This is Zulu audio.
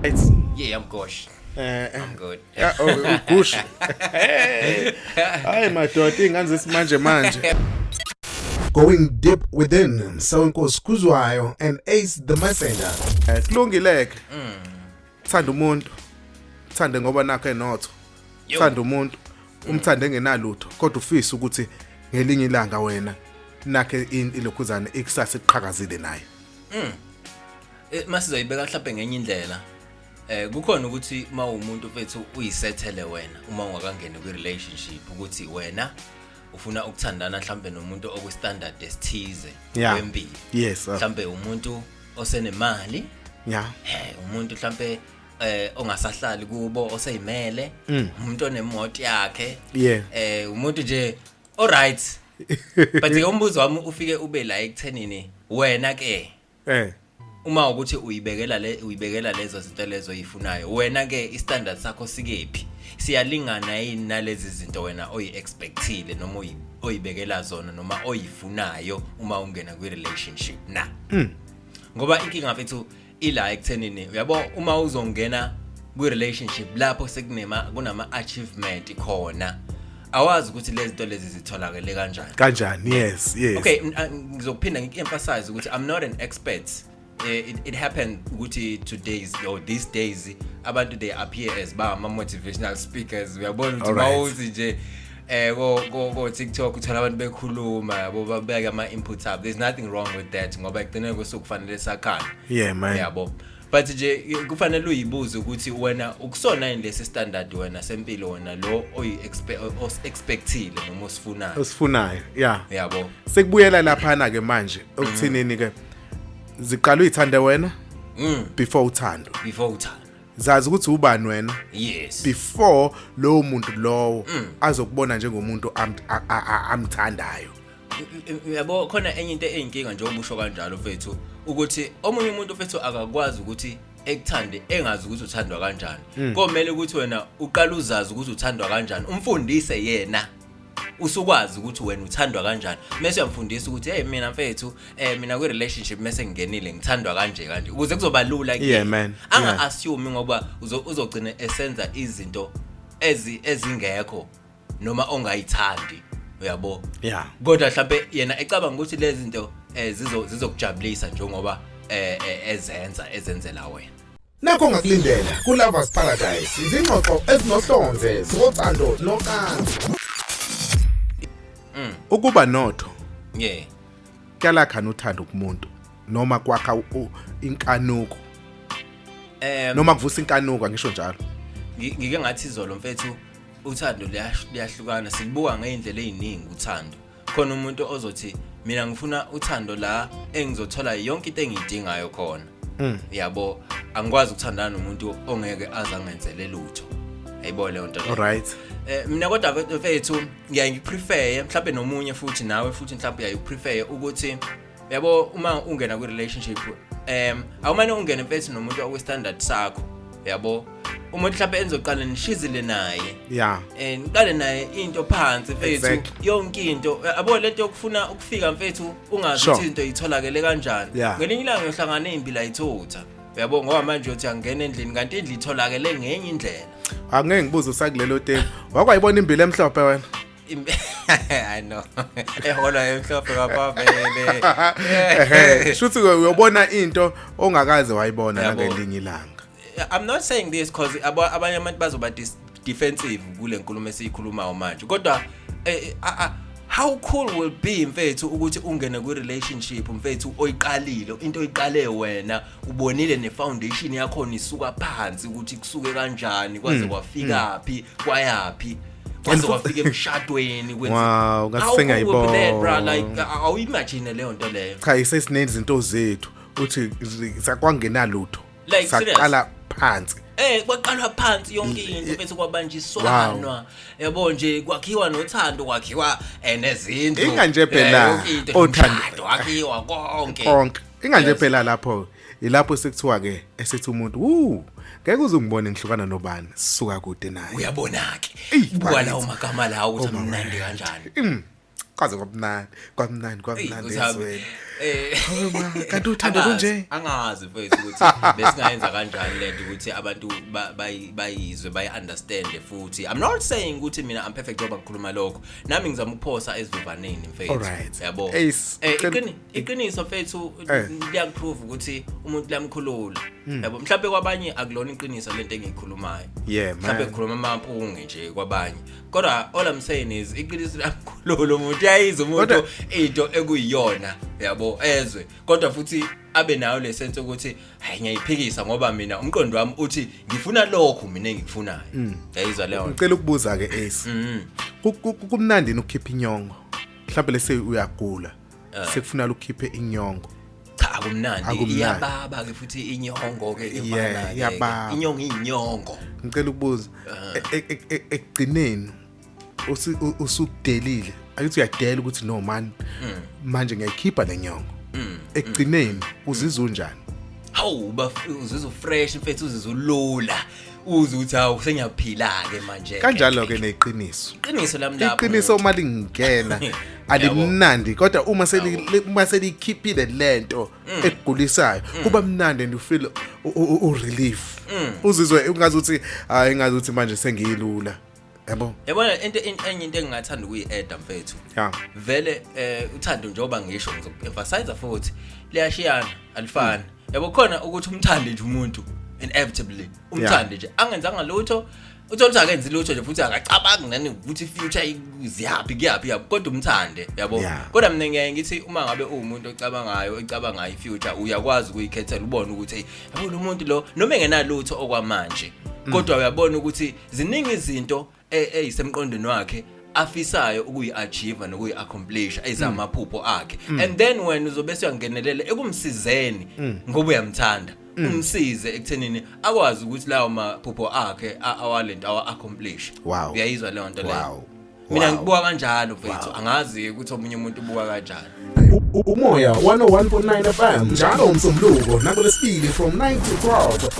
It's Yeah, I'm gosh. I'm good. Yeah, oh, ugush. Hayi madoda, ingane zesimanje manje. Going deep within, Msawenkosi Khuzwayo and Ace the Messenger. Kulungile ke. Thanda umuntu. Thande ngoba nakho enotho. Yo. Thanda umuntu, umthande engenalutho, kodwa ufisa ukuthi ngelinye ilanga wena nakhe ilokhuzane ikusasa iqhakazile naye. Masizoyibeka mhlawumbe ngenye indlela. Kukhona ukuthi uma umuntu, mfethu, uyisethele wena uma ungakangeni kwi relationship ukuthi wena ufuna ukuthandana mhlawumbe nomuntu okwi standard esithize wempilo. Mhlawumbe umuntu osenemali, umuntu mhlawumbe ongasahlali kubo, oseyimele, umuntu onemoto yakhe. Umuntu nje alright. But ke umbuzo wami ufike ube la ekuthenini wena ke uma ukuthi uyibekela lezo zinto lezo oyifunayo, wena ke istandard sakho sikephi? Siyalingana yini nalezi zinto wena oyi-expectile noma oyibekela zona noma oyifunayo uma ungena kwi-relationship na? Ngoba inkinga, mfethu, ila ekuthenini, uyabo, uma uzongena kwi-relationship lapho sekunema kunama-achievement khona, awazi ukuthi lezi zinto lezi zitholakele kanjani. Kanjani? Yes. Okay, ngizokuphinda ngiku-emphasize ukuthi I'm not an expert. It happened ukuthi today's or these days abantu, they appear as ba ama motivational speakers, uyabona ukuthi mawuthi nje ko TikTok uthola abantu bekhuluma, yabo, babeka ama inputs up. There's nothing wrong with that, ngoba ekugcineni kosuku kufanele sakhane. Yeah, man. Yabo, but nje kufanele uyibuze ukuthi wena ukusona yini lesi standard wena sempilo wena lo oyi expectile noma osifunayo. Osifunayo, yeah. Yabo. Sekubuyela laphana ke manje okuthinini ke, ziqala uyithande wena before uthando. Before uthando. Zazi ukuthi ubani wena before lowo muntu lowo azokubona njengomuntu amthandayo. Uyabo, khona enye into eyinkinga njengoba usho kanjalo, mfethu, ukuthi omunye umuntu, mfethu, akakwazi ukuthi ekuthande engazi ukuthi uthandwa kanjani. Komele ukuthi wena uqala uzazi ukuthi uthandwa kanjani, umfundise yena, usukwazi ukuthi wena uthandwa kanjani, mase uyamfundisa ukuthi, "Hey, mina mfethu, mina kwi relationship mase ngingenile ngithandwa kanje kanje," ukuze kuzoba lula kuyena. Yeah, man. Anga assume, ngoba uzogcina esenza izinto ezingekho noma ongayithandi, uyabo. Kodwa mhlawumbe yena ecabanga ukuthi lezi zinto zizokujabulisa njengoba ezenza ezenzela wena. Nakho ongakulindela ku-Lovers Paradise, izingxoxo ezinohlonze zothando nocansi. Ukuba notho kuyalakha nothando kumuntu noma kwakha inkanuko noma kuvusa inkanuko, ngisho njalo. Ngike ngathi izolo, mfethu, uthando liyahlukana, silibuka ngey'ndlela ey'ningi uthando. Khona umuntu ozothi, "Mina ngifuna uthando la engizothola yonke into engiyidingayo khona, yabo, angikwazi ukuthandana nomuntu ongeke aze angenzele lutho." Ayibo leyo nto leyo. Mina kodwa, mfethu, ngiyaye ngiprefer mhlawumbe nomunye futhi nawe futhi mhlawumbe uyaye uprefer ukuthi, yabo, uma ungena kwi relationship, awumane ungene, mfethu, nomuntu okwi standard sakho, yabo, umuntu mhlawumbe enizoqala nishizile naye, niqale naye into phansi, mfethu. Yonke into, yabo, lento yokufuna ukufika, mfethu, ungazi ukuthi into itholakele kanjani. Ngelinye ilanga uyohlangana nezimbila ithutha, uyabo, ngoba manje uthi angena endlini kanti indlu itholakele ngenye indlela. Angeke ngibuze usakulelo temu, wakwayibona imbila emhlophe wena? I know, eholwa emhlophe kapavele. Ehe, shuthi uyobona into ongakaze wayibona nangelinye ilanga. I'm not saying this because abanye abantu bazoba defensive kule nkulumo esiyikhulumayo manje, kodwa how cool will be, mfethu, ukuthi ungene kwi relationship, mfethu, oyiqalile into oyiqale wena, ubonile ne foundation yakhona isuka phansi ukuthi kusuke kanjani kwaze kwafika phi, kwayapi, kwaze kwafika emshadweni kwenza. Wow, ngathi How cool would be that, bro? sengiyayibona. Like, awuyimagine leyo nto leyo? Cha, isesinezi zethu uthi sakwangenalutho. Like, serious? Saqala phansi. Kwaqalwa phansi yonke into bese kwabanjiswana, yabo nje, kwakhiwa nothando, kwakhiwa nezindlu. Inga nje phela Yonke into, umshado wakhiwa konke. Konke inganje. Phela lapho ilapho sekuthiwa ke esethi umuntu, "Wu, ngeke uze ungibone ngihlukana nobani, suka kude naye." Uyabona ke, Eyi, buka bakithi. lawo magama lawo ukuthi Oh, my amnandi kanjani. Kwaze kwamnandi, kwamnandi, kwamnandi Eyi, ezweni. Hawe ma, kanti uthando lunje? Angazi mfethu ukuthi besingayenza kanjani lento ukuthi abantu bayizwe, bayi-understand futhi. I'm not saying ukuthi mina I'm perfect ngoba ngikhuluma lokho. Nami ngizama ukuphosa esivivaneni mfethu. Yabo. Ace, Iqiniso mfethu liyakuprove ukuthi umuntu liyamkhulula. Yabo, mhlawumbe kwabanye akulona iqiniso lento engiyikhulumayo. Mhlawumbe ngikhuluma amampunge nje kwabanye. Kodwa all I'm saying is iqiniso liyamkhulula umuntu, uyayizwa umuntu into ekuyiyona, yabo, ezwe. Kodwa futhi abe nayo le sense ukuthi hayi ngiyayiphikisa ngoba mina umqondo wami uthi ngifuna lokhu mina engikufunayo. Yayizwa leyo nto. Ngicela ukubuza ke Ace. Kumnandi ukukhipha inyongo. Mhlawumbe lese uyagula. Sekufuna ukukhiphe inyongo. Cha, akumnandi, iyababa ke futhi inyongo ke ifana ke. Inyongo inyongo. Ngicela ukubuza ekugcineni usudelile. Akithi uyadela ukuthi no man manje ngiyayikhipha lenyongo. Ekugcineni uzizwa unjani? Hawu, uzizwa fresh mfethu, uzizwa ulula. Uzwe ukuthi hawu sengiyaphila ke manje. Kanjalo ke neqiniso. Iqiniso lami lapho. Iqiniso uma lingena alimnandi, kodwa uma selikhiphile lento ekugulisayo kuba mnandi and you feel u relief. Uzizwe ungazi ukuthi hayi ngazi ukuthi manje sengiyilula. Yabo. Yabona into enye into engingathanda ukuyi-add mfethu. Vele uthando njengoba ngisho ngizoemphasize futhi liyashiyana, alifani. Yabo, khona ukuthi umthande nje umuntu inevitably umthande nje angenzanga lutho, uthola ukuthi akenzi lutho nje futhi akacabangi nani ukuthi future ziyaphi kuyaphi, yabo, kodwa umthande, yabo. Kodwa mina ngiyaye ngithi uma ngabe uwumuntu ocabangayo, ocabangayo ifuture, uyakwazi ukuyikhethela ubone ukuthi yabo lo muntu lo noma engenalutho okwamanje kodwa uyabona ukuthi ziningi izinto ezisemqondweni wakhe afisayo ukuyi-achieve nokuyi-accomplish ezamaphupho akhe, and then wena uzobe uyangenelela ekumsizeni ngoba uyamthanda, umsize ekuthenini akwazi ukuthi lawo maphupho akhe awalento awa-accomplish. Uyayizwa leyo nto leyo? Mina ngibuka kanjalo mfethu, angazi ukuthi omunye umuntu ubuka kanjani. Umoya 101.9 FM njalo uMsombuluko nakuLwesibili from 9 to 12.